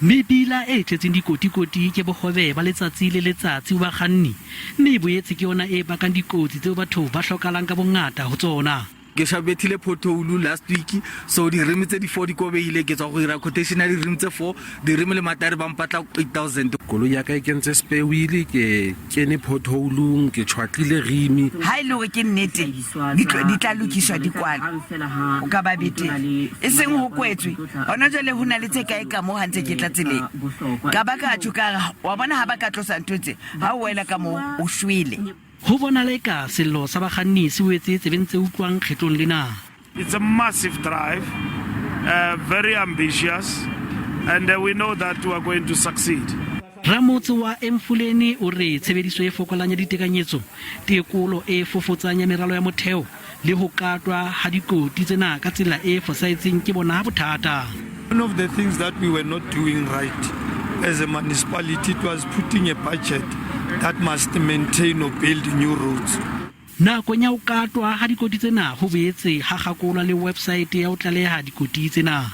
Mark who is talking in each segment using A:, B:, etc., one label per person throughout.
A: Mebila e tletseng dikotikoti ke bohobe ba letsatsi le letsatsi ho bakganni, mme e boetse ke yona e bakang dikotsi tseo batho ba hlokahalang ka bongata ho tsona.
B: Ke shabethile pothole last week, so di-rim tse di-four di kobehile. Ke tswa go ira quotation ya di-rim tse four, di-rim le matare ba mpatla 8000.
C: Koloi ya ka e kentse spare wheel, ke kene potholung, ke tjhwatlile rimi.
D: Ha e le hore ke nnete di tlo di tla lokiswa di kwalwe, ho ka ba betere. E seng ho kwetswe. Hona jwale ho na le tse kae ka moo ha ntse ke tla tseleng. Ka ba ka tjho ka re, wa bona ha ba ka tlosa ntho tse, ha o wela ka moo o shwele.
A: Ho bonahala eka sello sa bakganni se wetse tsebeng tse utlwang kgetlong lena.
E: It's a massive drive, very ambitious, and we know that we are going to succeed.
A: Ramotse wa Emfuleni o re tshebediso e fokolang ya ditekanyetso, tekolo e fofotsang ya meralo ya motheo le ho katwa ha dikoti tsena ka tsela e fosahetseng ke bona bothata.
F: One of the things that we were not doing right as a municipality, it was putting a budget that must maintain or build new roads.
A: Nakong ya ho katwa ha dikoti tsena ho boetse ha kgakolwa le websaete ya ho tlaleha dikoti tsena.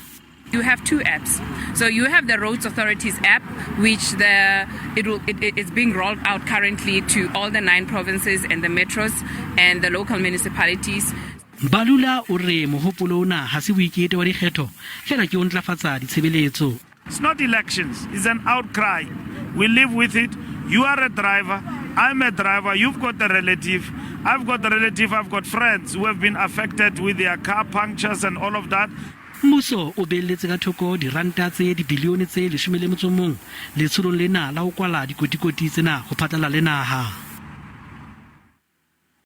G: You have two apps. So you have the Roads Authorities app, which the it will it, it, it's being rolled out currently to all the nine provinces and the metros and the local municipalities.
A: Balula o re mohopolo ona ha se boikete wa dikgetho feela ke o ntlafatsa ditshebeletso.
E: It's not elections, it's an outcry. We live with it. You are a driver, I'm a driver, you've got a relative, I've got a relative, I've got friends who have been affected with their car punctures and all of that.
A: Mmuso o beelletse ka thoko diranta tse dibilione tse 11 letsholong lena la ho kwala dikotikoti tsena ho phatlalla le naha.